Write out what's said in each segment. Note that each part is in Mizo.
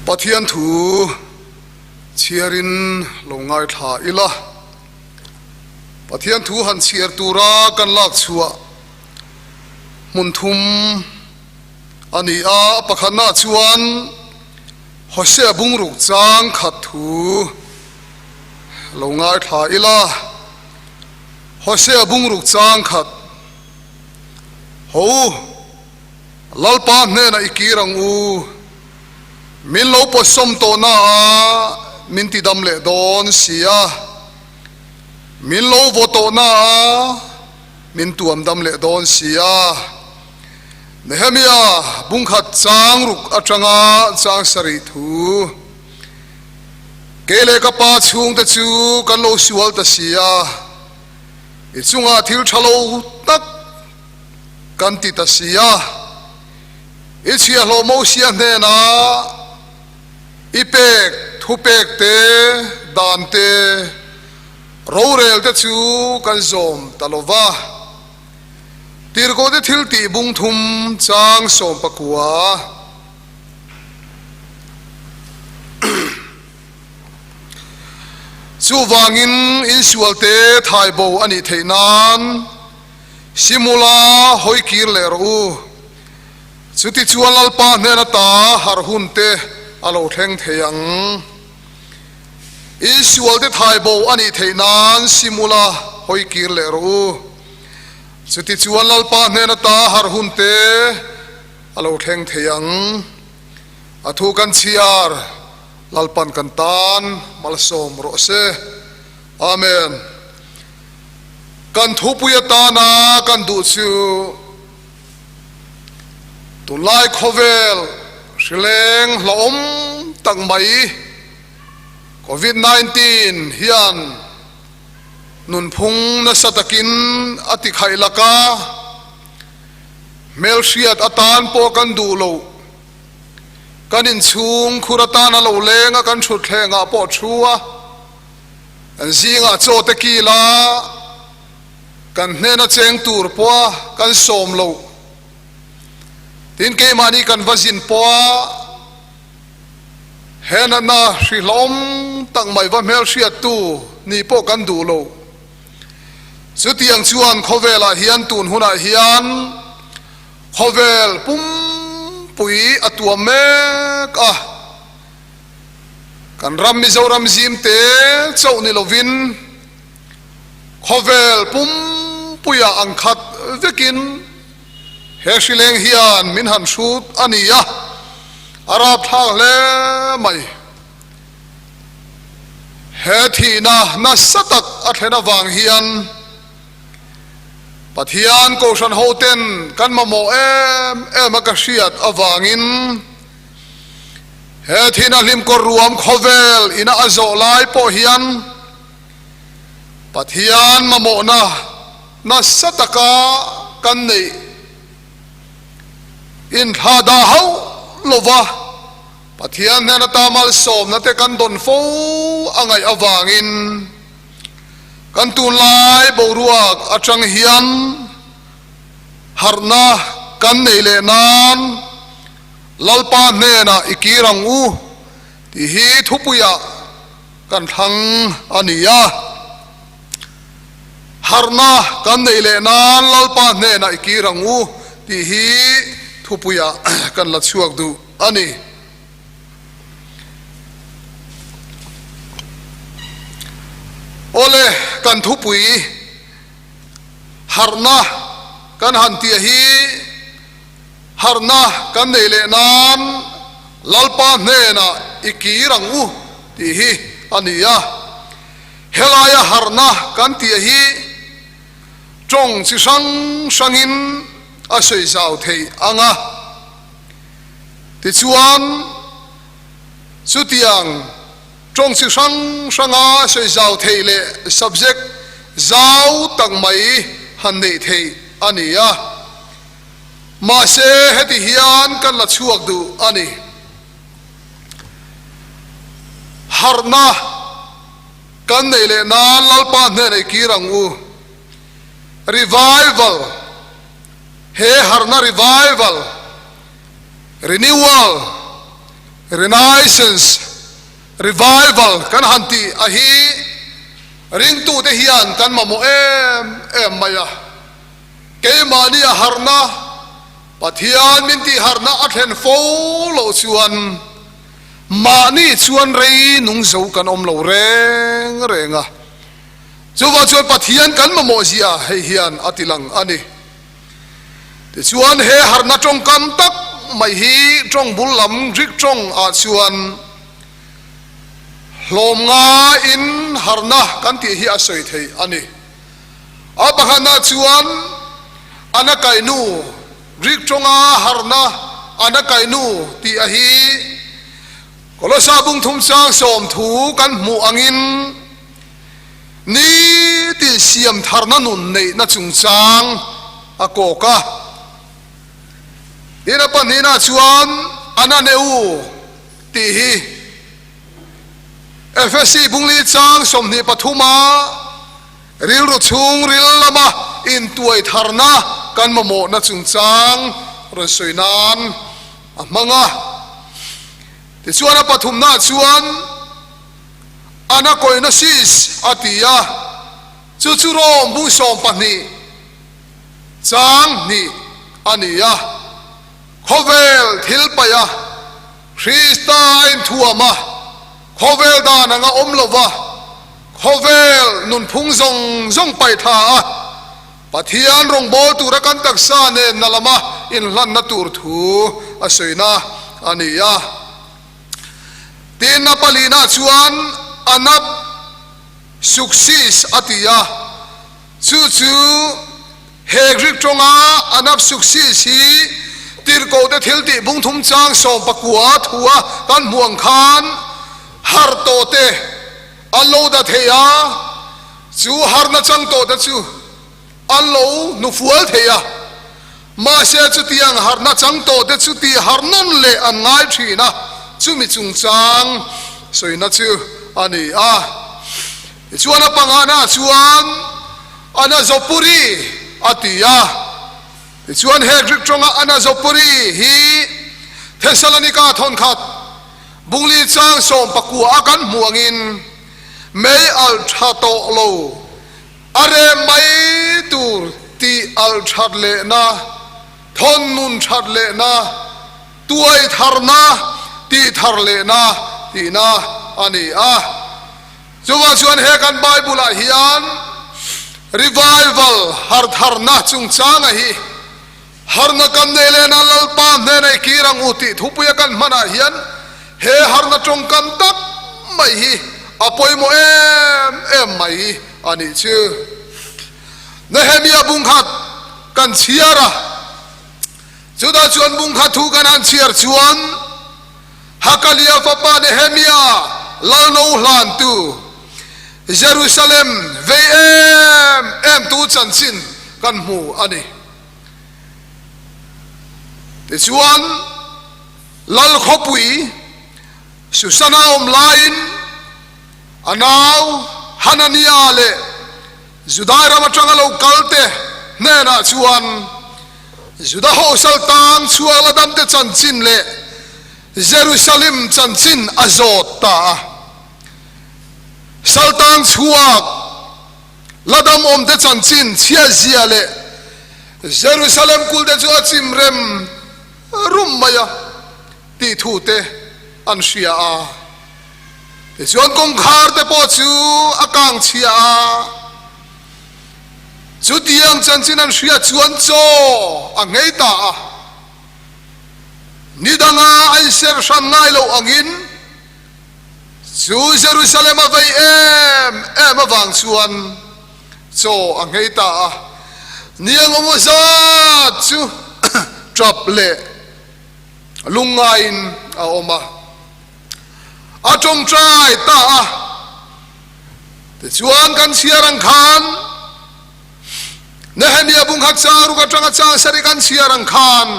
Pathian thu chhiarin lo ngaithla ila. Pathian thu han chhiar tura kan lak chhuah hmun thum a ni a, pakhatnaah chuan Hosea bungruk chang khat thu lo ngaithla ila. Hosea bungruk chang khat ho u, Lalpa hnenah i kir ang u, min lo pawtsawm tawhna ah min ti dam leh dawn si a, min lo vaw tawhna ah min tuam dam leh dawn si a. Nehemia bungkhat chang ruk atanga chang sarih thu. Kei leh ka pa chhungte chu kan lo sual ta si a, i chungah thil tha lo tak kan ti ta si a, i chhiahhlawh Mosia hnenah i pek thupek te, dan te, rorel te chu kan zawm ta lo va. Tirhkohte thil tih bung thum chang 19. Chuvangin insualte thai bo a nih theih nan Simula hawi kir leh rawh u. Chuti chuan Lalpa hnen ata harh hun te a lo thleng thei ang. Insualte thai bo a nih theih nan Simula hawi kir leh rawh u. Chuti chuan Lalpa hnen ata harh hun te a lo thleng thei ang. A thu kan chhiar, Lalpan kan tan malsawm rawh se. Amen. Kan thupui atana kan duh chu tunlai khawvel hrileng hlauhawm tak mai Covid 19 hian nunphung nasa takin a tikhaih laka Hmelhriat atan pawh kan duh lo. Kan inchhung khur atan a lo leng a, kan thutthleng ah pawh thu a, kan zingah chaw te kil a, kan hnena cheng tur pawh a kan sawm lo. Tin, keimahni kan va zin pawh a, he natna hrihlawm tak mai va hmelhriattu nih pawh kan duh lo. Chutiang chuan khawvelah hian tun hunah hian khawvel pumpui a tuam mek a, kan ram Mizoram zim te chauh ni lovin khawvel pumpuiah ang khat vekin he hrileng hian min han hrut a ni a, a rapthlak hle mai. He thihna nasa tak a thlen avang hian Pathian Kohhran hoten kan mamawh em em a ka hriat avangin he thihna hlimkawr ruam khawvel ina a zawh lai pawh hian Pathian mamawhna nasa taka kan neih inthlahdah hauh lova Pathian hnen ata malsawmna te kan dawn fo a ngaih avangin kan tunlai boruak atang hian harhna kan neih leh nan Lalpa hnenah i kir ang u tih hi thupuiah kan thlang a ni a. Harhna kan neih leh nan Lalpa hnenah i kir ang u tih hi thupuiah kan la chhuak duh a ni. Awle, kan thupui harhna kan han tih hi harhna kan neih leh nan Lalpa hnenah i kir ang u tih hi a ni a. Helaia harhna kan tih hi tawng chi hrang hrangin a sawi zau theih ang a. Tichuan, chutiang tawng chi hrang hranga sawi zau theih leh subject zau tak mai han neih theih a ni a. Mahse, heti hian kan la chhuak duh a ni. Harhna kan neih leh nan Lalpa hnenah i kir ang u. Revival, he harhna revival, renewal, Renaissance, Revival kan han tih a hi ringtute hian kan mamawh em em mai a. Keimahni a harhna, Pathian min tih harhna a thlen fo loh chuan mahni chuan rei nung zo kan awm lo reng reng a. Chuvang chuan Pathian kan mamawh zia hei hian a ti lang a ni. Tichuan he harhna tawngkam tak mai hi tawng bul lam Greek tawng ah chuan hlawm ngaiin harhna kan tih hi a sawi theih a ni. A pakhatna chuan Anakainu, Greek tawnga harhna Anakainu tih a hi Kolosa bungthum chang sawmthu kan hmuh angin, Ni tih siam tharna nun neihna chungchang a kawk a. Tin a pahnihna chuan Ananeu tih hi Efesi bungli chang 23 a rilru chhungril lama intuai tharna kan mamawhna chungchang rawn sawi nan a hmang a. Tichuan a pathumna chuan Anakoinosis a ti a, chu chu Rome bung 12 chang hnih a ni a. Khawvel thil paih a, Krista a inthuam a, khawvel dan anga awm lo va, khawvel nunphung zawng zawng paih tha a, Pathian rawngbâwl tura kan taksa nenna lama inhlanna tur thu a sawina a ni a. Tin, a palina chuan Anap Suksis a ti a, chu chu he Greek tawnga Anap Suksis hi tirhkohte thil tih bung thum chang 19 thua kan hmuh ang khan harh tawhte an lo dah thei a, chu harhna chang tawhte chu An lo hnufual thei a, mahse chutiang harhna chang tawhte chu tih harh nawn leh an ngai thin a, chumi chungchang sawina chu a ni a. Tichuan a pangana chuan Anazopuri a ti a, tichuan he Greek tawnga Anazopuri hi Thessalonika thawnkhat bungli chang 19 a kan hmuh angin mei alh tha tawh lo A rem mai tur tih alh that lehna, thawn nun that lehna, tuai tharna, tih thar lehna tihna a ni a. Chuvang chuan he kan Bible-ah hian revival, hartharna chungchanga hi harna kan nei lehna Lalpa hnena i kir ang u tih thupuia kan hmanah hian he harna tawngkam tak mai hi a pawimawh em em mai a nih chu. Nehemia bungkhat kan chhiar a, chutah chuan bungkhat thu kan han chhiar chuan Hakalia fapa Nehemia lalno hlantu Jerusalem vei em em tu chanchin kan hmu a ni. Tichuan, Lal khawpui Susana awm laiin a nau Hanania leh Judai ram atanga lo kalte hnenah chuan Juda ho saltang chhuak la damte chanchin leh Jerusalem chanchin a zawt ta a. Saltang chhuak la dam awmte chanchin chhiatzia leh Jerusalem kulte chu a chim rem rum mai a tih thu te an hria a. Tichuan kawngkhar te pawh chu a kang chhia a. Chutiang chanchin an hriat chuan chaw a nghei ta a. Ni danga a inser hran ngai loh angin chu Jerusalem a vei em em avang chuan chaw a nghei ta a. Ni engemaw zat chu tap leh lungngaiin a awm a. A tawngtai ta a. Tichuan kan chhiar ang khan Nehemia bungkhat chang ruk atanga chang sarih kan chhiar ang khan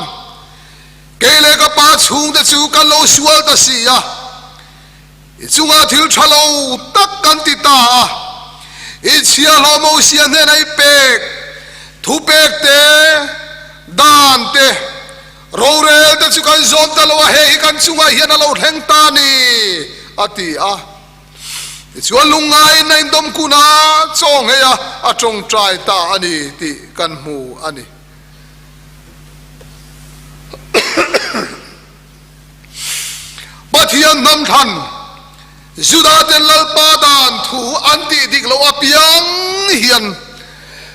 kei leh ka pa chhungte chu kan lo sual ta si a, i chungah thil tha lo tak kan ti ta a, i chhiahhlawh Mosia hnenah i pek, thupek te, dan te. Rorel te chu kan zawm ta lo a, hei hi kan chungah hian a lo thleng ta a ni, a ti a. Tichuan lungngaiin a indawm kun a, chaw nghei a, a tawngtai ta a ni tih kan hmu a ni. Pathian hnam thlan Juda ten Lalpa dan thu an tih dik loh apiang hian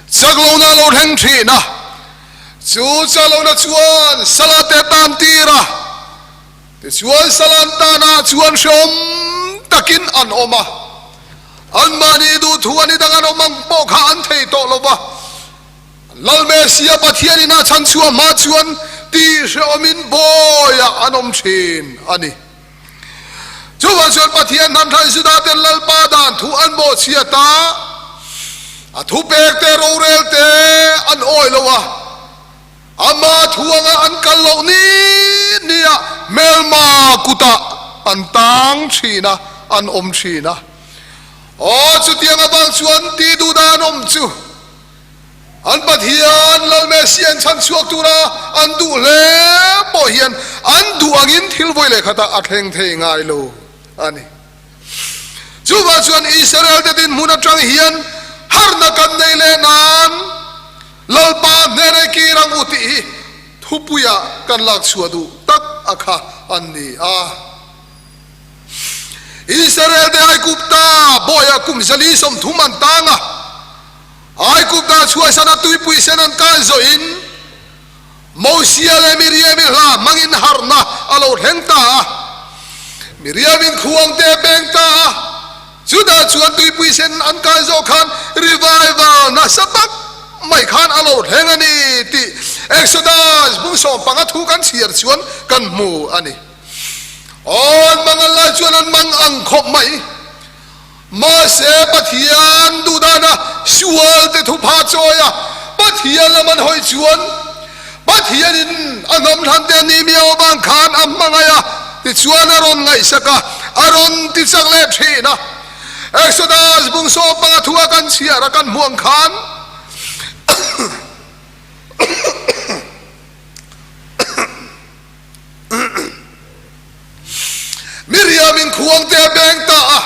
chak lohna a lo thleng thin a, chu chak lohna chuan sala te tan tir a, tichuan salan tanah chuan hreawm takin an awm a, anmahni duhthu an i dang an awm ang pawh kha an thei tawh lo va. Lalmesia Pathian ina chhanchhuah hma chuan tihhrehawmin bawiah an awm thin a ni. Chuvang chuan Pathian hnamthlan Juda ten Lalpa dan thu an bawhchhiat a, a thupek te rorel te an awi lo a, ama thu anga an kal loh ni niah hmelma kutah an tang thin a, an awm thin a. Aw, chutiang avang chuan tih duh dan awm chu. An Pathian Lal Messia in chhan chhuak tura an duh hle pawh hian an duh angin thil vawi leh khatah a thleng thei ngai lo a ni. Chuvang chuan Israel te dinhmun atang hian harna kan nei leh nan Lalpa hnenah i kir ang u tih hi thupuiah kan lak chhuah duh tak a kha an ni a. Israel te Aigupta bawiah kum 430 an tang a. Aigupta chhuahsan a tuipui sen an kai zawhin Mosia leh Miriami hla hmangin harhna a lo thleng ta a. Miriamin khuang te a peng ta a, chutah chuan tuipui sen an kai zawh khan revival nasa tak mai khan a lo thleng a ni tih Exodus bung 15 thu kan chhiar chuan kan hmu a ni. Aw, an mang an lai chuan an mang ang khawp mai. Mahse, Pathian duhdana sualte thupha chawi a, Pathian lam an hawi chuan Pathianin a hnam thlan te a ni miau avang khan a hmangaih a, tichuan a rawn ngaihsak a, a rawn ti chak leh thin a. Exodus bung 15 thu a kan chhiar a kan hmuh ang khan, Miriamin khuang te a beng ta a,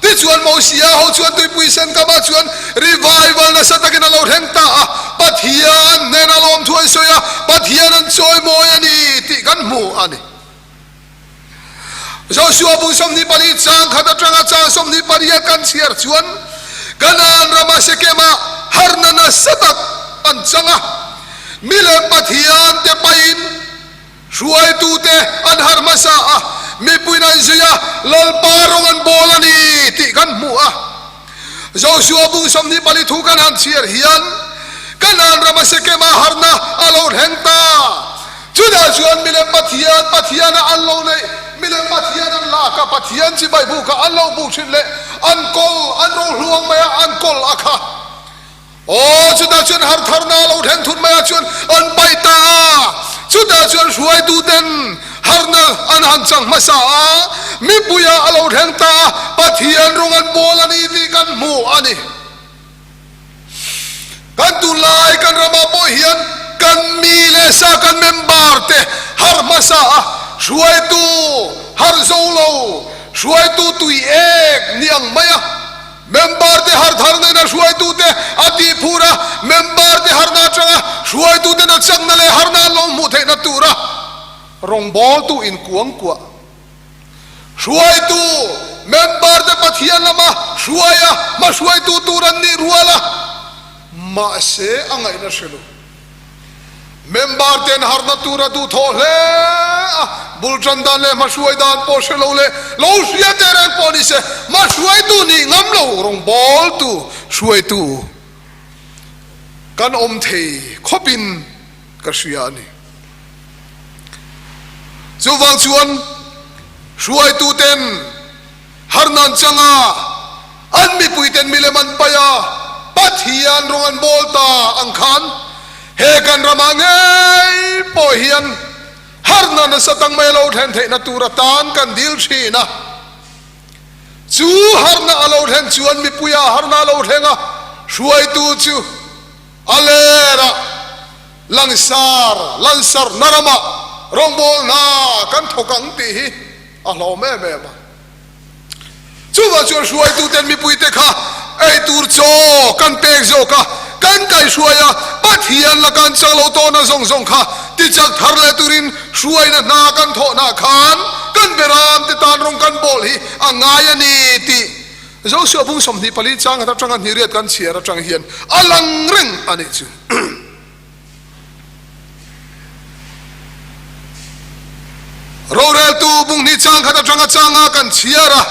tichuan Mosia ho chuan tuipui sen kamah chuan revival nasa takin a lo thleng ta a, Pathian hnena lawmthu an sawi a, Pathian an chawimawi a ni tih kan hmu a ni. Joshua bung 24 chang khat atanga chang 28 kan chhiar chuan Kanaan rama Shekema harna nasa tak an chang a, Milem Pathian te pahin hruaitute an harh hmasa a, mipuiin an zui a, Lalpa rawng an bawl a ni tih kan hmu a. Joshua bung 24 thu kan han chhiar hian Kanaan rama Shekema harhna a lo thleng ta. Chutah chuan milem Pathian, Pathiana an lo neih, milem Pathian an lak a, Pathian chibai buk a an lo buk thin leh an kawl, an rohluang mai a an kawl a kha. Aw, chutah chuan har tharna a lo thleng thut mai ah chuan an paih ta a, chutah chuan hruaituten harna an han chang hmasa a, mipuiah a lo thleng ta a, Pathian rawng an bawl a ni tih kan hmu a ni. Kan tunlai kan ramah pawh hian kan mi leh sa kan member te har hmasa a, hruaitu har zo lo, hruaitu tui ek ni ang mai a, Member te har thar nena hruaitute a tih phur a, member te harna atanga hruaituten a chakna leh harna an lo hmuh theihna tura rawngbawltu inkuangkuah. Hruaitu, member te Pathian lama hruai a, hmahruaitu tur an nih rual a, mahse a ngaihna hre lo. Member ten harna tur a duhthawh hle a, bul tan dan leh hmahruai dan pawh hre lo leh lo hria teh reng pawh ni se, hmahruaitu nih ngam lo rawngbawltu hruaitu kan awm thei khawpin ka hria a ni. Chuvang chuan hruaitu ten Harnan changa an mipuiten milem an paih a, Pathian rawng an bawl ta ang khan he kan ramah ngei pawh hian harna nasa tak mai a lo thlen theihna tur atan kan dil thin a. Chu harna a lo thlen chuan mipuia harna a lo thleng a, hruaitu chu a lerah langsar lansarna ramah. Rawngbâwl hna kan thawk ang tih hi a hlawm em em a. Chuvang chuan hruaituten mipuite kha ei tur chaw kan pek zawk a, kan kaihhruai a, Pathian la kan chak lo tawhna zawng zawng kha tichak thar leh turin hruaina hna kan thawhnaah khan kan beramte tan rawng kan bawl hi a ngai a ni tih Joshua bung 24 chang khat atanga hniriat kan chhiar atang hian a lang reng a nih chu. Roreltu bunghnih chang khat atanga changa kan chhiar a,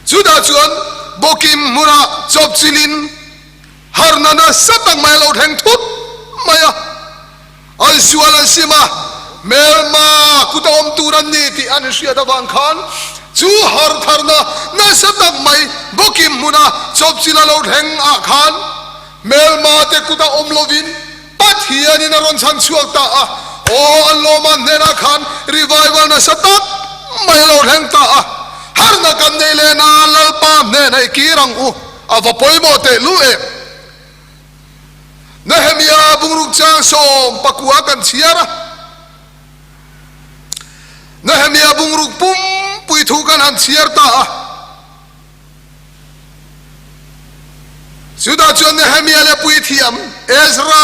chutah chuan Bokim hmunah chawpchilhin harna nasa tak mai a lo thleng thut mai a, an sual an sim a, hmelma kut a awm tur an ni tih an inhriat avang khan chu har tharna nasa tak mai Bokim hmuna chawpchilh a lo thleng ah khan Hmelma te kut a awm lovin Pathianin a rawn chhan chhuak ta a, aw an lawma hnenah khan revival nasa tak mai a lo thleng ta a, harna kan nei leh na Lalpa hnenah i kir ang u, a va pawimawh teh lu em. Nehemia bungruk chang 19 kan chhiar a, Nehemia bungruk pumpui thu kan han chhiar ta a. Chutah chuan Nehemia leh puithiam Ezra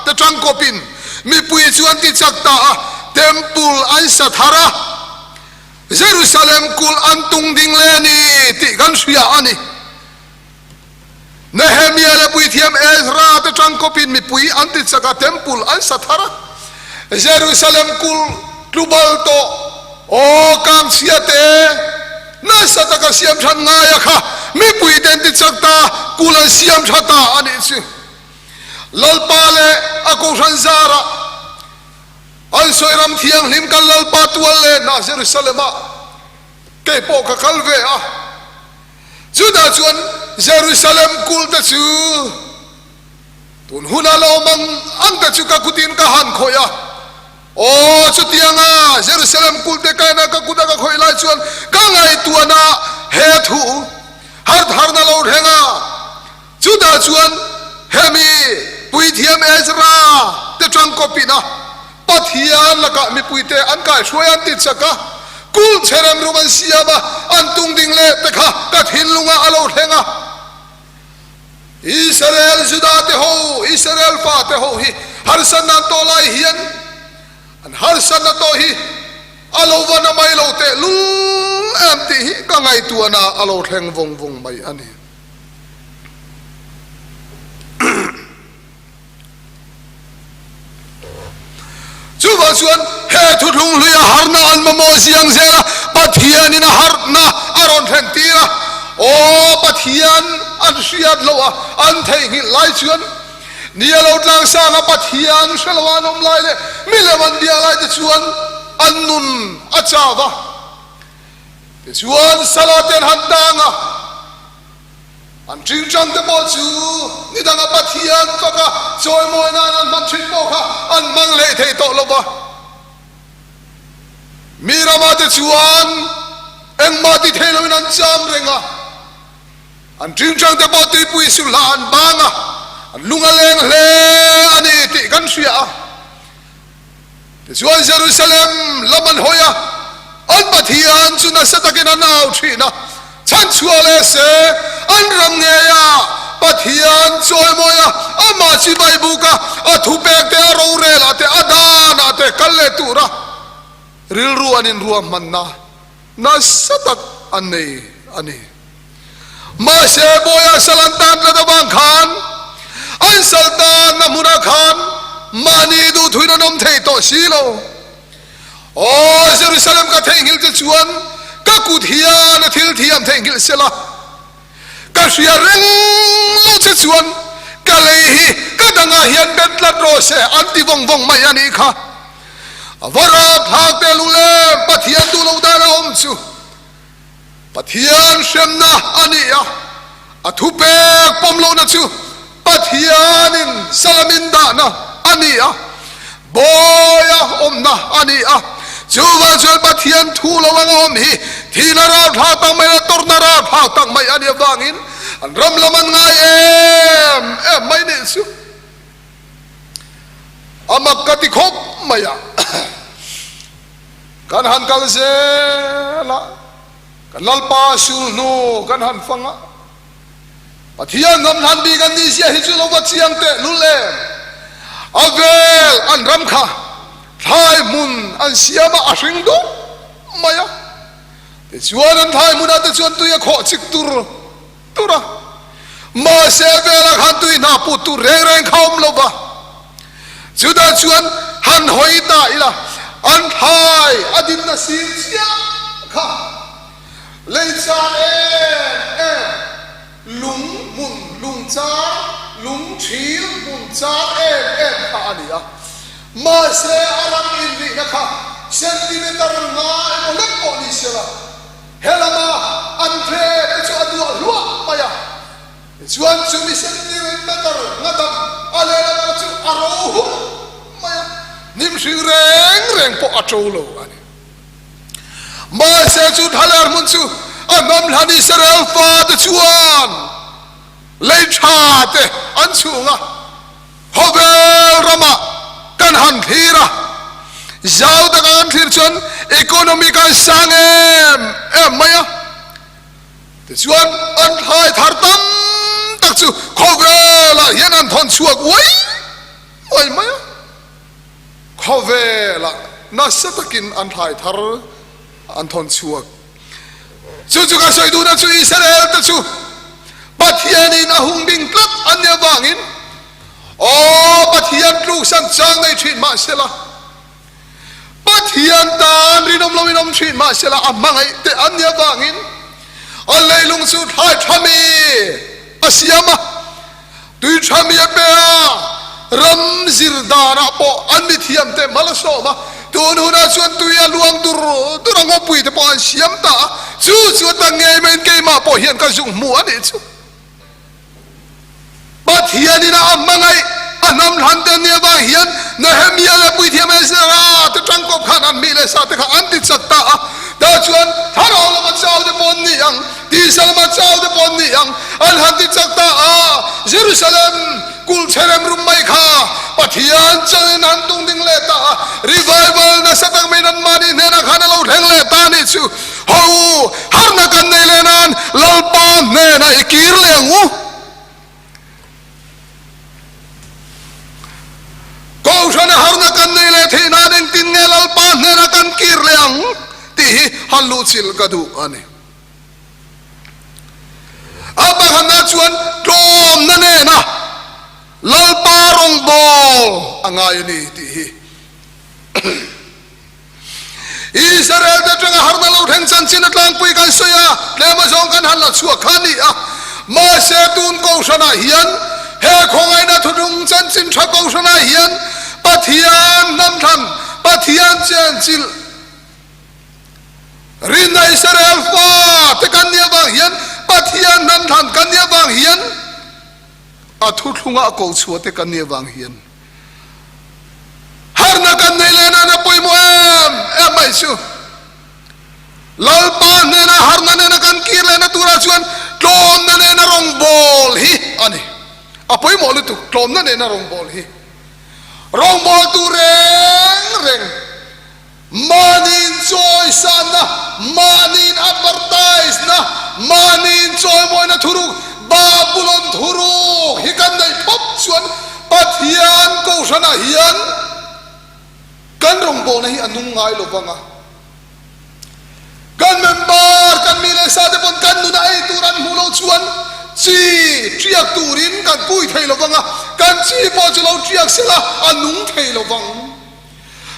te tangkawpin mipui chu an ti chak ta a, temple an sa thar a, Jerusalem kulh an tung ding leh a ni tih kan hria a ni. Nehemia leh puithiam Ezra te tangkawpin mipui an ti chak a, temple an sa thar a, Jerusalem kulh tlubal tawh aw kangchhia te, Nasa taka siam that ngaia kha mipui ten ti chak ta kul an siam tha ta a nih chu. Lalpa leh a Kohhran zarah an sawi ram thianghlim kan Lalpa tual leh hna Jerusalem-ah kei pawh ka kal ve a. Chutah chuan Jerusalem kul te chu Tun huna lo mang ang te chu ka kutin ka han khawih a, Aw, chutianga Jerusalem kulte kaina ka kuta ka khawih lai chuan ka ngaihtuahna he thu har tharna lo thleng a. Chutah chuan hemi puithiam Ezra te tangkawpin a Pathian lakah mipuite an kaihruai an ti chak a, kulh cherem rum an siam a, an tung ding leh te kha ka thinlungah a lo thleng a. Israel Juda te ho, Israel fa te ho hi harsatna an tawh lai hian an harsatna tawh hi a lo va na mai lo teh lul em tih hi ka ngaihtuahna a lo thleng vawng vawng mai a ni. Chuvang chuan he thuthlung hlui a harna an mamawh ziang zel a, Pathianin a harhna a rawn thlen tir a. Aw Pathian an hriat loh a, an theihnghilh lai chuan ni a lo tlang sang a, Pathian hre lo a an awm lai leh milem an biak lai te chuan an nun a chau va. Tichuan Sala te an han tang a. An ṭingṭang te pawh chu ni danga Pathian faka chawimawi nan an hman ṭhin pawh kha an hmang leh thei tawh lo va. Mi ramah te chuan engmah ti thei loin an cham reng a, an ṭingṭang te pawh tuipui sulhlah an bang a, an lung a leng hle a ni tih kan hria a. Tichuan Jerusalem lam an hawi a, an Pathian chu nasa takin an au thin a, chhanchhuah leh se an ram ngeia Pathian chawimawi a, amah chibai buk a, a thupek te, a rorel ah te, a dan ah te kal leh tura rilru an inruahmanna nasa tak an nei a ni. Mahse, Bawiha sal an tan tlat avang khan an sal tanna hmunah khan mahni duhthuin an awm thei tawh si lo. Aw Jerusalem ka theihnghilh che chuan ka kut hian a thil thiam theihnghilh sela, ka hria reng lo che chuan ka lei hi ka dangah hian bet tlat rawh se an ti vawng vawng mai a nih kha. A va rapthlak teh lulem Pathian duh lo dan a awm chu. Pathian hremna a ni a, a thupek pawm lohna chu Pathianin salamin dahna a ni a, bawia awmna a ni a. Chuvang chuan Pathian thu lo anga awm hi thihna ralthlak tak mai leh tawrhna ralthlak tak mai a nih avangin an ram lam an ngai em em mai nih chu. A mak ka ti khawp mai a. Kan han kal zel a, kan Lalpa sul hnu kan han fang a. Pathian hnam hlan bik an nih zia hi chu lo va chiang teh lul em. A vel an ram kha thlai hmun an siam a, a hring dup mai a. Tichuan an thlai hmunah te chuan tui a khawh chik tur tur a. Mahse a velah khan tui hna put tur reng reng kha awm lo va. Chutah chuan han hawi ta ila an thlai a dinna sir chiah kha lei char em em, lung hmun lung char, lung thil hmun char em em kha a ni a. Mahse a ram inrihna kha centimeter nga emaw lek pawh ni sela, he lama an hle te chu a duah hluah mai a. Tichuan chumi centimeter nga dam a lehlamah chu a ro hum mai a, hnim hring reng reng pawh a to lo a ni. Mahse chu thlaler hmun chu a hnam hlan Israel fate chuan lei tha te an chhung a, Khawvel ramah kan han thlir a, zau taka kan thlir chuan economy kan sang em em mai a. Tichuan an thlai thar tam tak chu khawvelah hian an thawn chhuak uai uai mai a. Khawvelah nasa takin an thlai thar an thawn chhuak. Chu chu ka sawi duhna chu Israel te chu Pathianin a hung ding tlat an nih avangin aw Pathian tluksan chang nei thin mahsela Pathian tan rinawm loin awm thin mahsela a hmangaih te an nih avangin a leilung chu thlai tha mi a siam a. Tui tha mi a pe a, ram zir danah pawh an mithiam te hmal a sawm a, tun hunah chuan tui a luang dur dur a, ngawpui te pawh an siam ta a, chu chu a ta ngei maiin keimah pawh hian ka zuk hmu a nih chu. Pathianin a hmangaih a hnam hlan te nia vang hian Nehemia leh Puithiam Ezra te tangkawp khan an mi leh sa te kha an ti chak ta a, tah chuan thlarau lama chau te pawh an ni ang. Tisa lama chau te pawh an ni ang, an han ti chak ta a, Jerusalem kulh chhe rem rum mai kha Pathian changin an tung ding leh ta a, revival nasa tak maiin anmahni hnenah khan a lo thleng leh ta a nih chu. Haw u, harhna kan nei leh nan Lalpa hnenah i kir leh ang u. Kohhrana harhna kan nei leh theih nan engtin nge Lalpa hnenah kan kir leh ang tih hi han luhchilh ka duh a ni. A pakhatna chuan tlawmna nena Lalpa rawngbâwl a ngai a ni tih hi. Israel-te aṭanga harhna lo thleng chanchin a tlangpui kan sawi a, tlem azawng kan han la chhuak kha a ni a. Mahse tun kohhranah hian he khawngaihna thuthlung chanchin ṭha kohhranah hian Pathian hnamthlan, Pathian chenchilh, Rinna Israel fa te kan nih avang hian Pathian hnam thlan kan nih avang hian a thuthlunga a ko chhuah te kan nih avang hian harna kan nei leh nan a pawimawh em em mai chu. Lalpa hnena harna nena kan kir lehna turah chuan tlawmna nena rawngbâwl hi a ni. A pawimawh lutuk tlawmna nena rawngbâwl hi. Rawngbâwltu reng reng Mahniin chawisanna, mahniin advertise-na, mahniin chawimawina thuruk, Babulon thuruk hi kan neih phawt chuan Pathian Kohhranah hian kan rawngbawlna hi a nung ngai lo vang a. Kan member, kan mi leh sa te pawn kan nuna ei tur an hmuh loh chuan chi tiak turin kan pui thei lo vang a, kan chi pawh chu lo tiak sela a nung thei lo vang.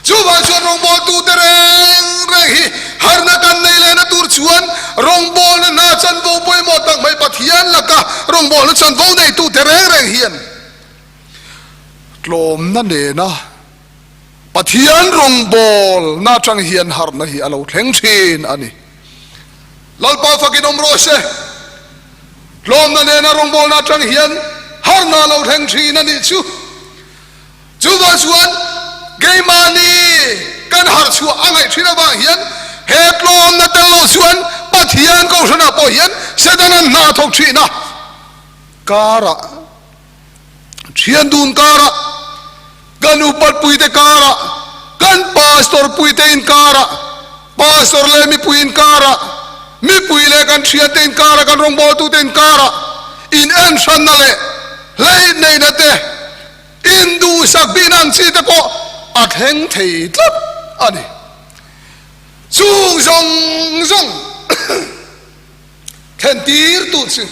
Chuvang chuan rawngbawltute reng reng hi harna kan nei lehna tur chuan rawngbawlna hna chanvo pawimawh tak mai Pathian laka rawngbawlna chanvo neitute reng reng hian tlawmna nena Pathian rawngbawlna atang hian harna hi a lo thleng thin a ni. Lalpa fakin awm rawh se. Tlawmna nena rawngbawlna atang hian harna a lo thleng thin a nih chu. Chuvang chuan keimahni kan harh chhuah a ngaih thin avang hian he tlawmna tel lo chuan Pathian Kohhranah pawh hian Setana'n hna a thawk thin a, karah thian dun karah. Kan upatpuite karah, kan pastor puite inkarah, pastor leh mipui inkarah, mipui leh kan thiante inkarah, kan rawngbawltute inkarah in enhranna leh hleihneihna te, induhsak bihna ang chi te pawh a thleng thei tlat a ni. Chung zawng zawng thlen tirtu chu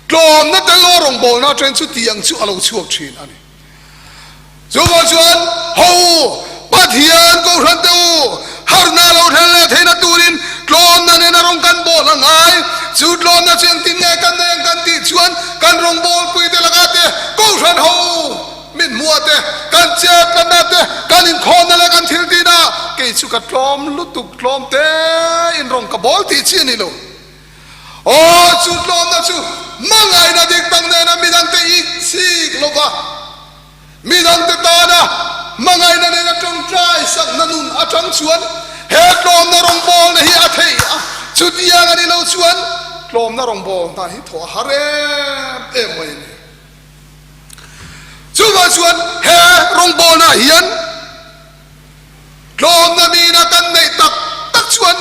tlawmna tel lo rawngbawlna atangin chutiang chu a lo chhuak thin a ni. Chuvang chuan ho u, Pathian Kohhran te u, harhna lo thlen leh theihna turin tlawmna nena rawng kan bawl a ngai. Chu tlawmna chu engtin nge kan nei ang kan tih chuan kan rawngbawlpui te lakah te, Kohhran ho u, min hmuah te, kan chetlatna te, kan inkhawmna leh kan thiltihna, kei chu ka tlawm lutuk tlawm te in rawng ka bawl tih chi a ni lo. Aw, chu tlawmna chu hmangaihna dik tak nena midangte inchik lova, midangte tana hmangaihna nena tawngtai sakna nun atang chuan he tlawmna rawngbawlna hi a theih a, chutiang a ni lo chuan tlawmna rawngbawlna hi thawh a har em em mai a ni. Chuvang chuan he rawngbawlna hian Tlawmna mina kan neih tak tak chuan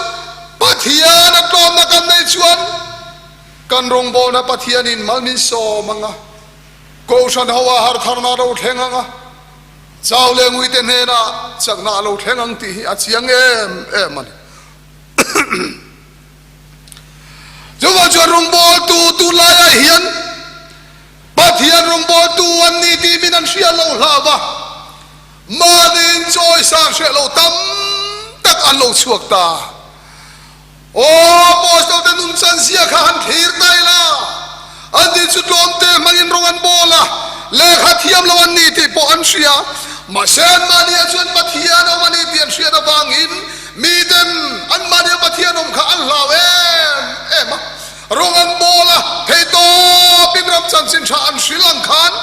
Pathiana tlawmna kan neih chuan kan rawngbawlna Pathianin mal min sawm ang a, Kohhran ho ah hartharna a lo thleng ang a, chau leh nguite hnenah chakna a lo thleng ang tih hi a chiang em em a ni. Chuvang chuan rawngbawltu tunlaiah hian Pathian rawngbawltu an ni tih min an hria lo hlauh a, Mahniin chawisan hreh lo tam tak an lo chhuak ta. Aw, Apostle te nun chan zia kha han thlir ta ila, an ni chu tlawmte hmangin rawng an bawl a, lehkha thiam lo an ni tih pawh an hria. Mahse anmahniah chuan Pathian awm a ni tih an hriat avangin miten anmahnia Pathian awm kha an hlau em em a. Rawng an bawl a, theihtawpin ram chanchin tha an hrilh ang khan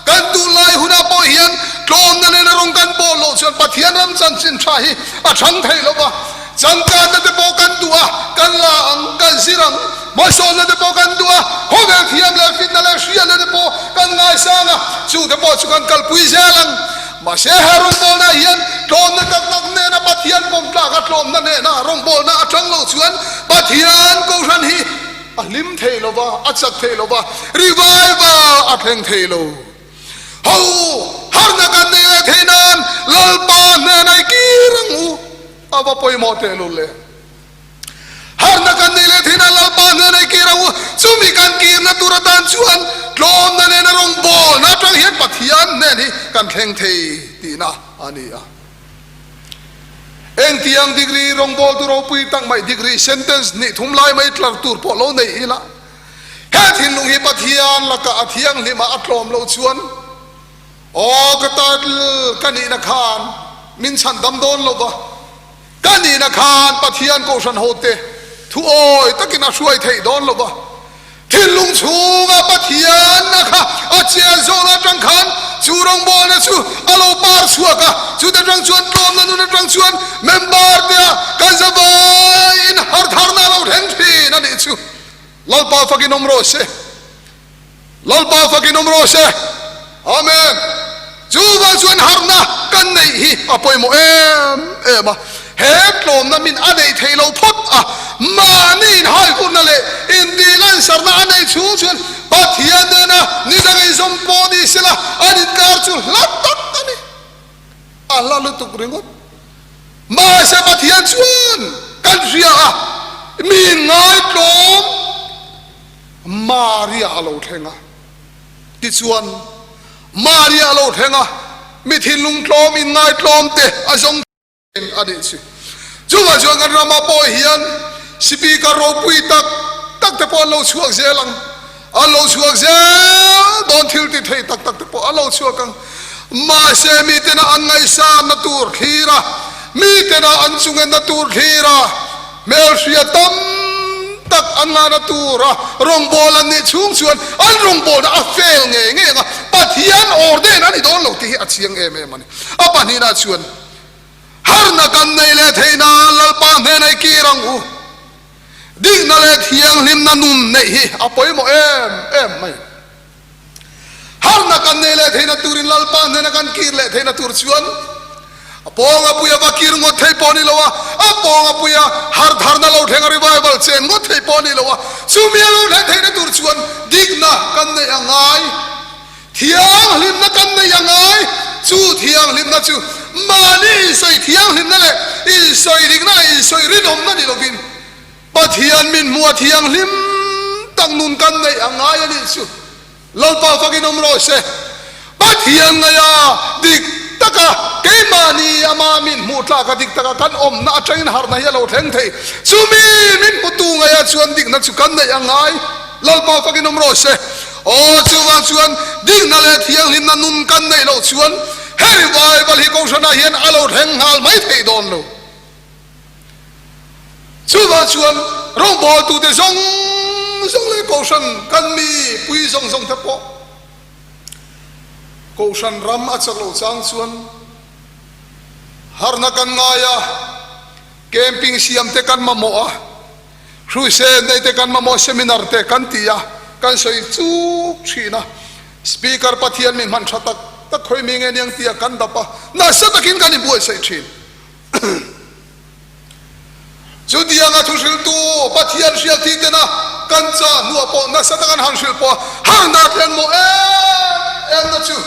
kan tunlai hunah pawh hian tlawmna nena rawng kan bawl loh chuan Pathian ram chanchin tha hi a thang thei lo va. Changkanna te pawh kan duh a, kan la ang, kan zir ang. Hmasawnna te pawh kan duh a, khawvel thiam leh fitna leh hriatna te pawh kan ngaisang a, chu te pawh chu kan kalpui zel ang. Mahse he rawngbawlna hian tlawmna tak tak nena Pathian pawm tlaka tlawmna nena rawngbawlna atang lo chuan Pathian Kohhran hi a hlim thei lo va, a chak thei lo va, revival a thleng thei lo. Ho harna kan nei leh thei nan Lalpa hnena i kir ang u, a va pawimawh tehlul e. Harhna kan neih leh theihna Lalpa hnena i kir ang u. Chumi kan kirna tur atan chuan tlawmna nena rawngbawlna atang hian Pathian hnen hi kan thleng thei tihna a ni a. Engtiang degree rawngbawltu ropui tak mai degree sentence hnih thum lai mai tlar tur pawh lo nei ila, he thinlung hi Pathian lakah a thianghlim a, a tlawm lo chuan aw ka title ka nihna khan min chhandam dawn lo va. Ka nihna khan Pathian Kohhran hote thu awi takin a hruai theih dawn lo va, thinlung chhunga Pathianna kha a chian zawhna atang khan chu rawngbawlna chu a lo par chhuak a, chute atang chuan tlawmna nun atang chuan member tea kan zavaiin hartharna a lo thleng thin a nih chu. Lalpa fakin awm rawh se. Lalpa fakin awm rawh se. Amen. Chuvang chuan harhna kan neih hi a pawimawh em em a. He tlawmna min a neih theih lo phawt a, mahni inhaihurna leh intihlanserna a neih chhung chuan Pathian nena ni dang inzawm pawh ni sela an inkar chu hla tak a ni. A hla lutuk ringawt. Mahse Pathian chuan kan hria a, mi ngaitlawm Maria a lo thleng a. Tichuan, Maria a lo thleng a, mi thinlung tlawm inngaitlawm te a zawng thin a nih chu. Chuvang chuan kan ramah pawh hian Speaker ropui tak tak te pawh an lo chhuak zel ang. An lo chhuak zel dawn thil ti thei tak tak te pawh an lo chhuak ang. Mahse mitena an ngaihsanna tur thlir a, mitena an chungenna tur thlir a, Hmelhria tam tak an ngahna tura rawngbâwl an nih chhung chuan an rawngbâwlna a fel ngei ngei ang a, Pathian ordain a ni dawn lo tih hi a chiang em em a ni. A pahnihna chuan, Harhna kan neih leh theih nan Lalpa hnena i kir ang u. Dikna leh thianghlimna nun neih hi a pawimawh em em mai. Harhna kan nei leh theihna turin Lalpa hnena kan kir leh theihna tur chuan a pawnga puia va kir ngawt thei pawh a ni lo a, a pawnga puia harh tharna lo thleng a revival chen ngawt thei pawh a ni lo a, chumi a lo thlen theihna tur chuan dikna kan neih a ngai, thianghlimna kan neih a ngai, chu thianghlimna chu mahni insawi thianghlimna leh insawi dikna leh insawi rinawmna ni lovin Pathian min hmuh a thianghlim tak nun kan neih a ngai a nih chu. Lalpa fakin awm rawh se. Pathian ngaia dik taka keimahni ama min hmuh tlaka dik taka kan awmna atangin harhna hi a lo thleng thei. Chumi min hmutu ngaia chuan dikna chu kan neih a ngai. Lalpa fakin awm rawh se. Aw, chuvang chuan dikna leh thianghlimna nun kan neih loh chuan he revival hi kohhranah hian a lo thleng nghal mai thei dawn lo. Chuvang chuan rawngbawltute zawng zawng leh kohhran kan mi pui zawng zawng te pawh kohhran ram a chak loh chang chuan harhna kan ngai a, camping siam te kan mamawh a, hruisen nei te kan mamawh seminar te kan ti a, kan sawi chuk thin a, Speaker Pathian mi hman tha tak tak khawi mi nge niang tia kan dap a, nasa takin kan inbuaitsaih thin. Chutianga thuhriltu Pathian hriat thi tena kan chah hnuah pawh nasa tak an han hrilh pawh a, harhna thlen mawh em emna chu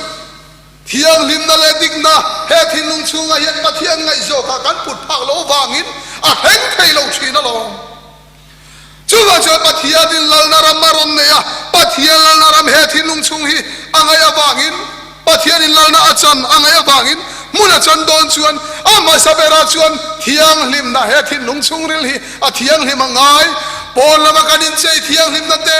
thianghlimna leh dikna he thinlung chhungah hian Pathian ngaihzawkah kan put phak loh vangin a thleng thei lo thin alawm. Chuvang chuan Pathianin lalna ram a rawn nei a, Pathian lalna ram he thinlung chhung hi a ngaih avangin, Pathianin lalna a chan a ngaih avangin hmun a chan dawn chuan a hmasa berah chuan thianghlimna he thinlung chhungril hi a thianghlim a ngai. Pawn lama kan inchei thianghlimna te,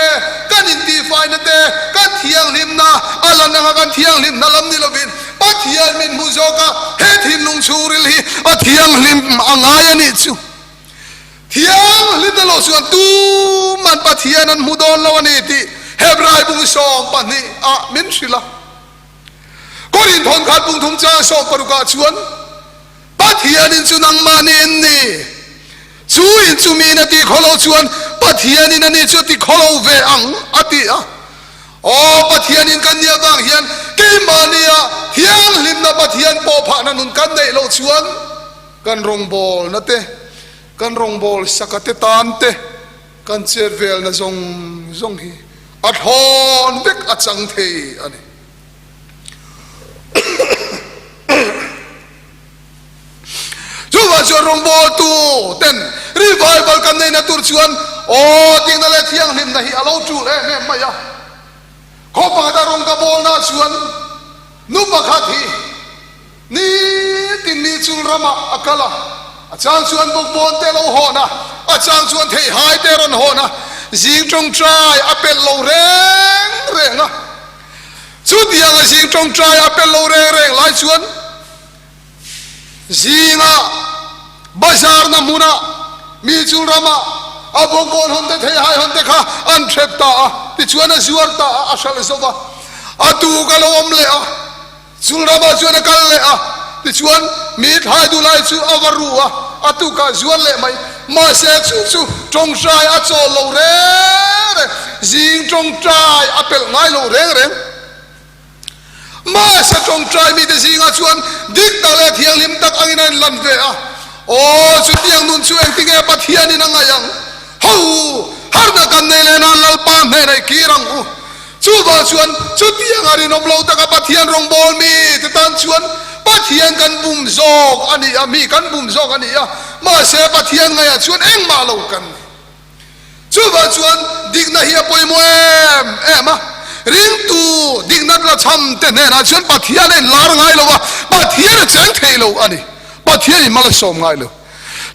kan intihfaina te, kan thianghlimna a lan anga kan thianghlimna lam ni lovin Pathian min hmu zawk a, he thinlung chhungril hi a thianghlim a ngai a nih chu. Thianghlimna lo chuan tuman Pathian an hmu dawn lo a ni tih Hebrai bung 12 ah min hrilh a. Korin thawnkhat bung thum chang 16 ah chuan Pathianin chu nangmahni in ni, chu in chu miin a tih khaw lo chuan Pathianin a ni chu a ti khaw lo ve ang a ti a. Aw Pathianin kan nih avang hian keimahnia thianghlimna Pathian pawh phahna nun kan neih loh chuan Kan rawngbawlna te, kan rawngbâwl saka te tân te, kan chet velna zawng zawng hi a thlawn vek a chang thei a ni. Chuvang chuan rawngbâwltu ten revival kan neihna tur chuan aw dikna leh thianghlimna hi a lo ṭul em em mai a. Khaw pakhata rawng ka bâwlna chuan nu pakhat hi, Nitin ni chul ramah a kal a, a chang chuan bawkbawn te a lo hawn a, a chang chuan theihai te a rawn hawn a, zing tawngtai a pelh lo reng reng a. Chutiang a zing tawngtai a pelh lo reng reng lai chuan zinga bazarna hmunah mi chul ramah a bawkbawn hawn te theihai hawn te kha an hrep ta a, tichuan a zuar ta a, a hralh zo va, a tuk a lo awm leh a. Chul ramah chuan a kal leh a, tichuan mi thlai duh lai chu a va ru a, a tukah zual leh mai. Mahse chu chu tawngtai a chawl lo reng reng, zing tawngtai a pelh ngai lo reng reng. Mahse tawngtai mite zingah chuan dik tak leh thianghlim tak angin a inlan ve a, Aw, chutiang nun chu engtinge Pathianin a ngaih ang? Ho u, harhna kan nei leh nan Lalpa hnenah i kir ang u. Chuvang chuan chutiang a rinawm lo taka Pathian rawngbâwl mite tân chuan Pathian kan bum zâwk a ni a, mi kan bum zâwk a ni a, mahse Pathian ngaihah chuan engmah lo kan ni. Chuvang chuan dikna hi a pawimawh em em a, ringtu dikna tlachham te hnenah chuan Pathian a inlâr ngai lo a, Pathian a cheng thei lo a ni. Pathianin mal a sâwm ngai lo.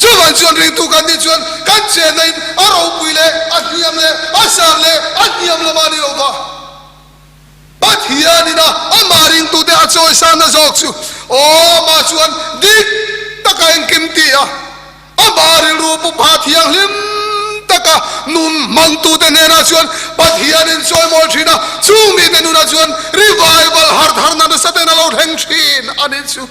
Chuvang chuan ringtu kan nih chuan kan chenna in a ropui leh a hniam leh a sang leh a hniam lam a ni lo va. Pathian ina amah ringtute a chawisanna zawk chu aw amah chuan dik taka engkim ti a, amah rilru pu pha thianghlim taka nun hmangtute hnenah chuan Pathianin chawimawi thin a, chung mite nunah chuan revival hartharna nasa ten a lo thleng thin a nih chu.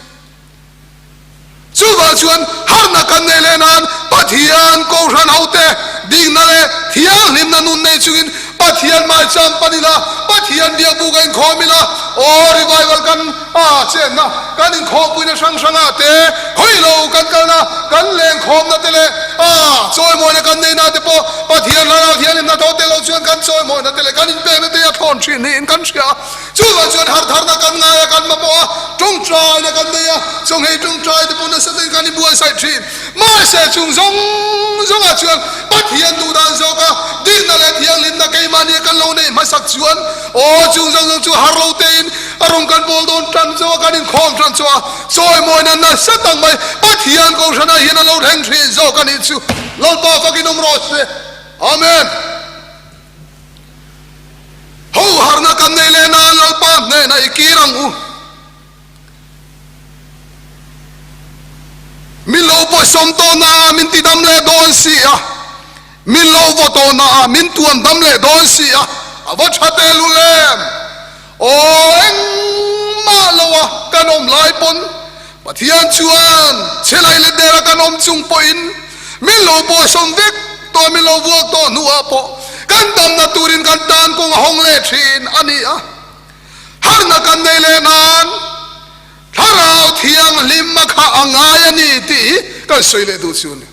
Chuvang chuan harhna kan nei leh nan Pathian Kohhran hote dikna leh thianghlimna nun nei chungin Pathian maicham pan ila, Pathian biakbuk a inkhawm ila, aw revival kan a chenna kan inkhawmpuina hrang hrangah te, khawilo kan kalna kan lengkhawmna te leh a chawimawina kan neihna te pawh Pathian hlarau thianghlimna tho tel lo chuan kan chawimawina te leh kan inpekna te hi a thlawn thin niin kan hria a. Chuvang chuan hartharna kan ngai a, kan mamawh a, tawngtaina kan nei a, chawnghei tawngtai te pawh nasa takin kan inbuatsaih thin. Mahse chung zawng zawngah chuan Pathian duh dan zawka dikna leh thianghlimna keimahnia kan lo neih hmasak chuan aw chung zawng zawng chu har lo tein a rawn kan bawl dawn tan chu a, kan inkhawm tan chu a, chawimawina nasa tak mai Pathian kohhranah hian a lo thleng thin zawk a nih chu. Lalpa fakin awm rawh se. Amen. Ho harna kan nei leh nan Lalpa hnenah i kir ang u. Min lo bawihsawm tawh naah min ti dam leh dawn si a, min lo vaw tawh naah min tuam dam leh dawn si a, a va tha tehlul em? Aw engmah loa kan awm lai pawn Pathian chuan chhelai let dera kan awm chung pawhin min lo bawihsawm vek tawh, min lo vuak tawh hnuah pawh kan damna turin kan tan kawng a hawng leh thin a ni a. Harhna kan nei leh nan Thlarau Thianghlim a kha a ngai a ni tih hi kan sawi leh duh chu a ni.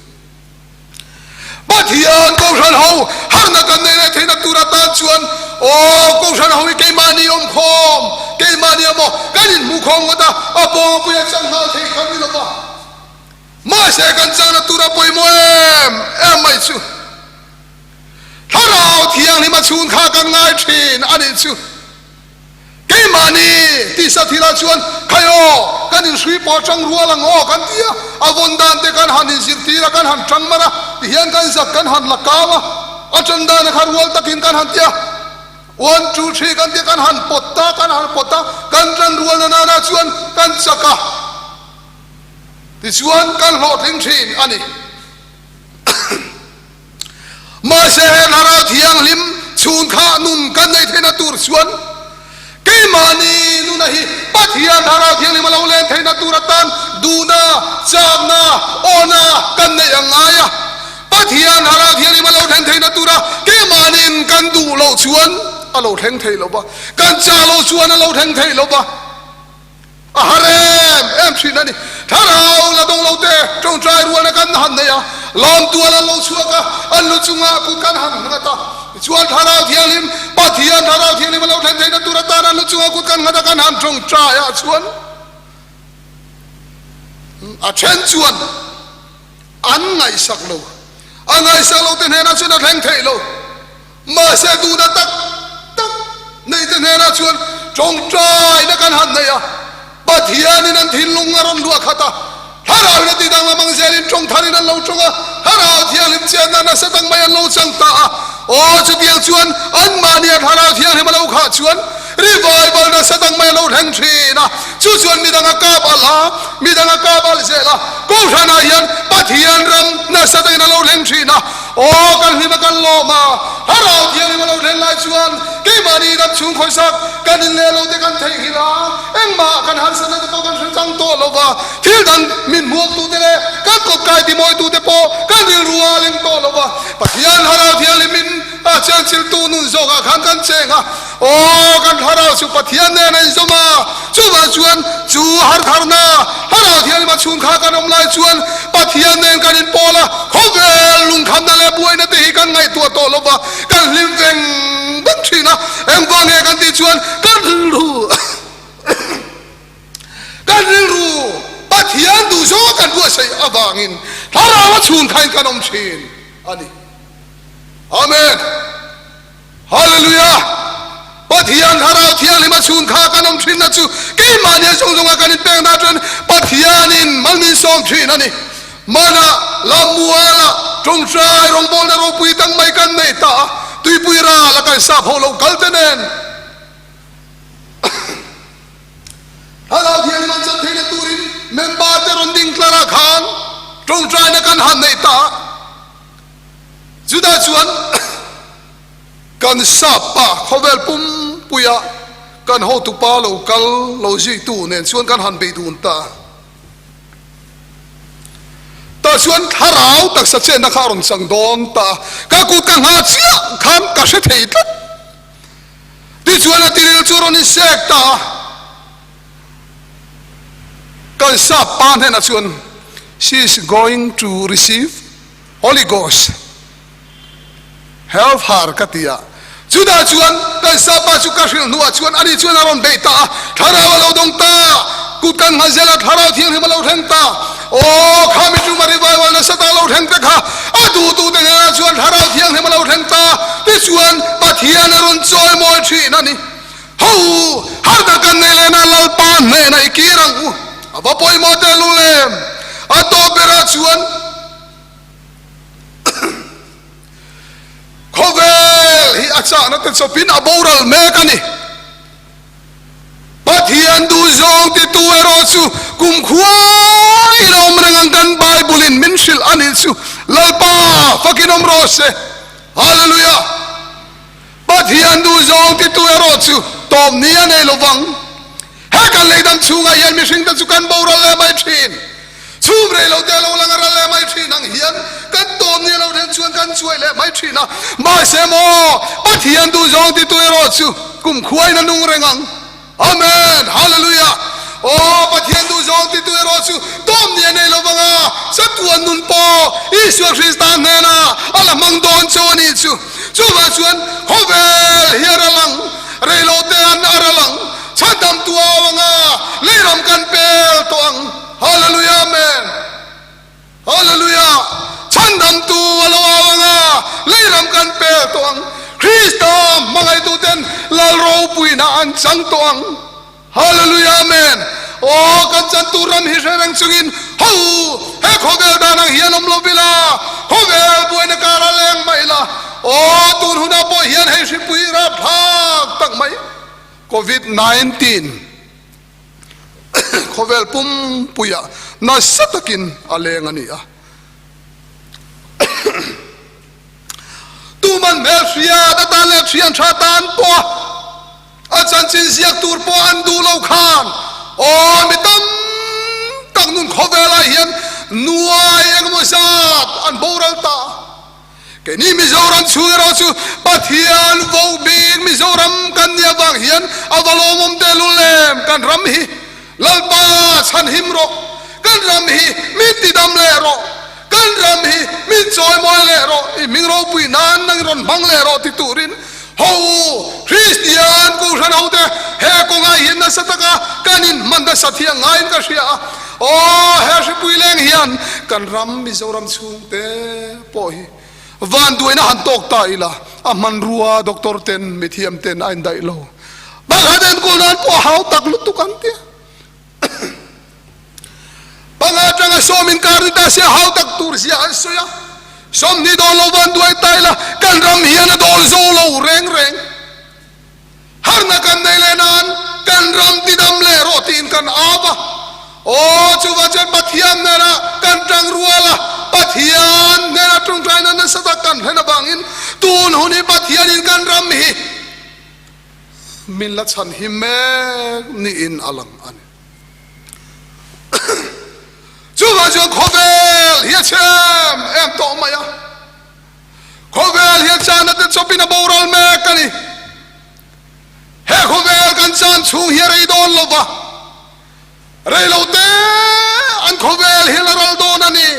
Pathian Kohhran ho harhna kan nei leh theihna tur atan chuan aw Kohhran ho hi keimahni awm khawm, keimahni emaw kan inhmuh khawm ngawt a, a pawng a pui a chang nghal thei kan ni lo va. Mahse kan changna tura pawimawh em em mai chu Thlarau Thianghlim a chhun kha kan ngai thin a nih chu. Keimahni tisa thilah chuan khai aw, kan inhrui pawh tang rual ang aw kan ti a, a vawn dan te kan han inzirtir a, kan han tang mar a, tihian kan zak kan han la kau a, a tan dan a kha rual takin kan han ti a, one two three kan ti a, kan han pawt ta, kan han pawt a, kan tan rual na nana chuan kan chak a, tichuan kan hlawhtling thin a ni. Mahse he Thlarau Thianghlim chhungkhah nun kan neih theihna tur chuan keimahni nuna hi Pathian Thlarau Thianghlim a lo len theihna tur atan duhna, chakna, awna kan neih ang ngai a. Pathian Thlarau Thianghlim a lo thlen theihna tura keimahniin kan duh loh chuan a lo thleng thei lo va, kan chah loh chuan a lo thleng thei lo va. A har em em thin a ni. Thlarau la dawng lo te tawngtai rualna kan han nei a, lawmtual an lo chhuak a, an lu chungah kut kan han nghat a. Tichuan Thlarau Thianghlim, Pathian Thlarau Thianghlim a lo thlen theihna tur atan an lu chungah kut kan nghat a, kan han tawngtai ah chuan a then chuan an ngaihsak lo. A ngaihsak lo te hnenah chuan a thleng theih lo. Mahse duhna tak tak neite hnenah chuan tawngtaina kan han nei a, Pathianin an thinlung a rawn luah khat a, Thlarauin a tidanglam ang zelin tawngtharin an lo tawng a, Thlarau Thianghlim chenna nasa tak mai an lo chang ta a. Aw, chutiang chuan anmahnia Thlarau Thianghlim a lo khah chuan revival nasa tak mai a lo thleng thin a, chu chuan midang a kap alh a, midang a kap alh zel a, Kohhranah hian Pathian ram nasa takin a lo thleng thin a. Aw, kan hlim a kan lawm a, Thlarau Thianghlim a lo thlen lai chuan keimahni dam chhung khawisak kan in leh lo te kan theihnghilh a, engmah kan harsatna te pawh kan hre chang tawh lo va, thil dang min hmuaktu te leh kan kawtkai timawitu te pawh kan rilru a leng tawh lo va, Pathian Thlarau Thianghlim in a chenchiltu nun zawkah khan kan cheng a, aw, kan Thlarau chu Pathian nen a inzawm a, chuvang chuan chu hartharna Thlarau Thianghlim a chhung kha kan awm lai chuan Pathian nen kan inpawl a, khawvel lungkhamna leh buaina te hi kan ngaihtuah tawh lo va, kan hlim veng veng thin a, engvang nge kan tih chuan kan rilru kan rilru Pathian duh zawnga kan buatsaih avangin Thlarau a chhung khain kan awm thin a ni. Amen. Hallelujah! Pathian Thlarau Thianghlim a chhun kha kan awm thinna chu keimahni a zawng zawnga kan inpekna chuan Pathianin mal min sawm thin a ni. Mana Lamuala tawngtai rawngbawlna ropui dang mai kan nei ta a, tuipui ral a kan sap ho lo kal te nen Thlarau Thianghlim an chan theihna turin member te rawn ding tlarah khan tawngtaina kan han nei ta a. Chutah chuan kan sap pa khawvel pumpuia kan hotupa lo kal lo zuitu nen chuan kan han bei dun ta. Tah chuan thlarau taksa chenna kha a rawn chang dawn ta a, ka kut ka nghah chiah khan ka hre thei tlat. Tichuan a tiril chu a rawn insek ta a, kan sap pa hnenah chuan, She is going to receive Holy Ghost. Help her ka ti a. Chutah chuan kan sapa chu ka hrilh hnuah chuan ani chuan a rawn beih ta a, thlarau a lo dawng ta, kut kan hman zel a, thlarau thianghlim a lo thleng ta. Aw, kha mi ṭuma revival nasa tak lo thleng te kha a duhtute hnenah chuan thlarau thianghlim a lo thleng ta. Tichuan Pathian a rawn chawimawi ṭhin a ni. Ho, harhna kan nei lehna Lalpa hnenah i kir ang u. A va pawimawh tehlul em! A tawp berah chuan. Khawvel hi a chahna te chawpin a boral mek a ni. Pathian duhzawng titu erawh chu kumkhuain a awm reng ang kan Bible in min hrilh a nih chu. Lalpa fakin awm rawh se. Hallelujah! Pathian duhzawng titu erawh chu tawp ni a nei lovang. He kan leidam chhungah hian mihringte chu kan boral leh mai thin. Chhum rei lo te a lo lang a ral leh mai thin ang hian kan tawm ni a lo then chuan kan chuai leh mai thin a. Mahse maw, Pathian duhzawng titu erawh chu kum khuain a nung reng ang. Amen! Hallelujah! Aw, Pathian duhzawng titu erawh chu tawm ni a nei lo vang a, chatuan nun pawh Isua Krista hnenah a la hmang dawn chauh a nih chu. Chuvang chuan khawvel hi a ral ang, reilote an a ral ang, chhandamtu a au ang a, leiram kan pel tawh ang. Hallelujah Amen. Hallelujah. Chhandamtu a lo au ang a, leiram kan pel tawh ang. Krista hmangaihtuten Lal ropuina an chang tawh ang. Hallelujah Amen. Aw kan chantu ram hi hre reng chungin ho he khawvel dan ang hian awm lo ila, khawvel buaina kar a leng mai ila. Aw tun hunah pawh hian hei hripui rapthlak tak mai Covid 19 Khawvel pumpuiah nasa takin a leng a ni a. Tuman hmelhriat atan leh thian tha tan pawh a chanchin ziak tur pawh an duh lo khan aw mi tam tak nun khawvelah hian nuai engemaw zat an boral ta. Keini Mizoram chhung erawh chu Pathian vo bik Mizoram kan nih avang hian a va lawmawm tehlul em? Kan ram hi Lalpa chhanhim rawh, kan ram hi min tidam leh rawh, kan ram hi min chawimawi leh rawh, i hming ropui nan nang rawn hmang leh rawh ti turin ho u Kristian Kohhran hote he kawngah hian nasa taka kan inhman nasa thiang ngaiin ka hria a. Aw he hripui leng hian kan ram Mizoram chhungte pawh hi vanduaina han tawk ta ila, a hmanrua doctor ten mithiam ten a indaih lo. Pakhat enkawl nan pawh a hau tak lutuk an tia. Panga atanga sawm inkar ni ta se a hau tak tur zia an sawi a. Sawmhnih dawn lo vanduai ta ila kan ram hian a dawl zo lo reng reng. Harna kan nei leh nan kan ram tidam leh rawh tiin kan ap a. Aw, chuvang chuan Pathian hnenah kan tang rual a, Pathian hnenah tawngtaina nasa tak kan hlen avangin tun hun hi Pathianin kan ram hi min la chhan him mek niin a lang a ni. Chuvang chuan khawvel hi a chhe em em tawh mai a. Khawvel hian chana te chawpin a boral mek a ni. He khawvel kan chan chhung hi a rei dawn lo va, rei lo te an khawvel hi la ral dawn a ni.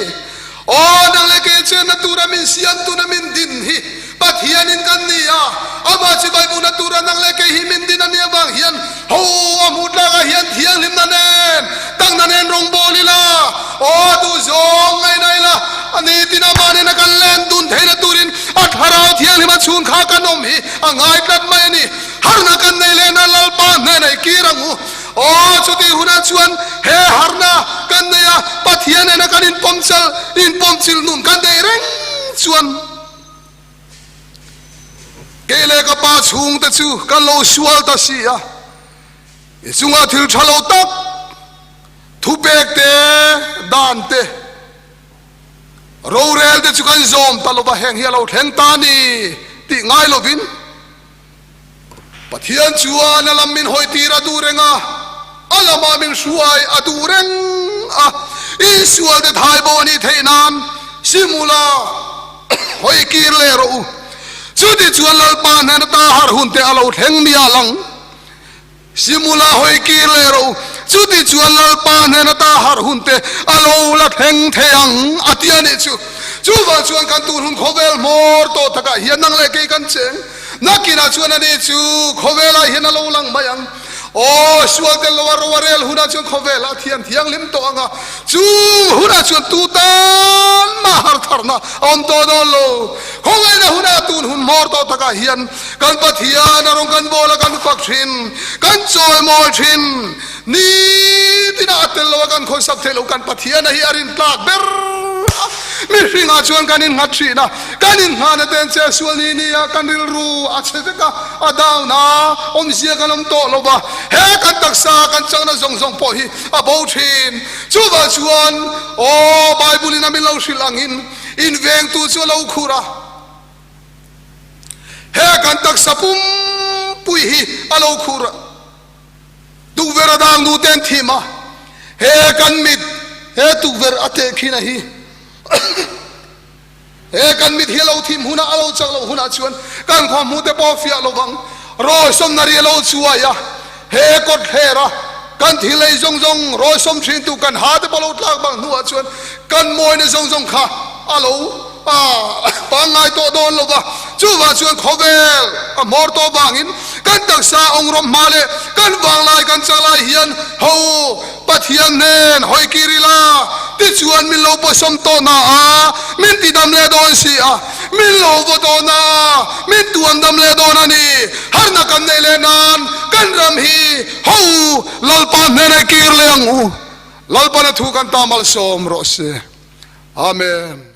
Aw, nang leh kei chenna tura min siam tuna min din hi Pathianin kan ni a, amah chibai buna tura nang leh kei hi min din a nih avang hian ho a hmuh tlakah hian thianghlimna nen takna nen rawngbawl ila, aw duhzawng ngaina ila, a ni tin amah nena kan len dun theihna turin a thlarau thianghlim a chhung kha kan awm hi a ngai tlat mai a ni. Harna kan nei lehna Lalpa hnenah i kir ang u. Aw chutih hunah chuan he harna kan nei a, Pathian nena kan inpawmchal, inpawmchilh nun kan nei reng chuan, Kei leh ka pa chhungte chu kan lo sual ta si a, i chungah thil tha lo tak, thupek te, dan te, rorel te chu kan zawm ta lova heng hi a lo thleng ta ni tih ngai lovin Pathian chuan a lam min hawi tir a duh reng a, a lamah min hruai a duh reng a. Isual te thai bo a nih theih nan Simula hawi kir leh rawh u. Chuti chuan Lalpa hnen ata har hun te a lo thleng mial ang. Simula hawi kir leh rawh u. Chuti chuan Lalpa hnen ata har hun te a lo la thleng thei ang a ti a nih chu. Chuvang chuan kan tun hun khawvel hmawr tawh takah hian nang leh kei kan cheng. Nakinah chuan ani chu khawvelah hian a lo lang mai ang. Aw, sual tel loa ro a rel hunah chuan khawvelah a thiam thianghlim tawh ang a, chung hunah chuan tu tan mah hartharna a awm tawh dawn lo. Khawvelah hunah tun hun hmawr tawh takah hian kan Pathian a rawn kan bawl a kan fak thin, kan chawimawi thin. Nitin a tel loa kan khawisak theih loh kan Pathian a hi a rintlak ber a, mihringah chuan kan innghat thin a. Kan inhnghahna te an che sual ni ni a, kan rilru a chhe vek a, a down a, awmzia kan awm tawh lo va, he kan taksa kan chakna zawng zawng pawh hi a bo thin. Chuvang chuan, aw, Bible in a min lo hrilh angin, invengtu chu a lo khur a, he kan taksa pumpui hi a lo khur a, tukverh a dang nu te an thim a, he kan mit, he tukverh a tehkhin a hi. He kan mit hi a lo thim hunah, a lo chak loh hunah chuan kan khua hmuh te pawh a fiah lo vang. Rawisawmna ri a lo chuai a, he kawt hler a, kan thil ei zawng zawng rawisawm thintu kan ha te pawh lo tlak bang hnuah chuan kan mawina zawng zawng kha a lo pangngai tawh dawn lo va. Chuvang chuan khawvel a hmawr tawh vangin kan taksa awngrawm hma leh kan vanglai kan chak lai hian ho Pathian nen hawi kir ila, tichuan min lo pawsawm tawh na a, min ti dam leh dawn si a, min lo vaw tawh na a, min tuam dam leh dawn a ni. Harna kan neih leh nan kan ram hi ho u, Lalpa hnenah i kir leh ang u. Lalpana thu kan ta malsawm rawh se. Amen.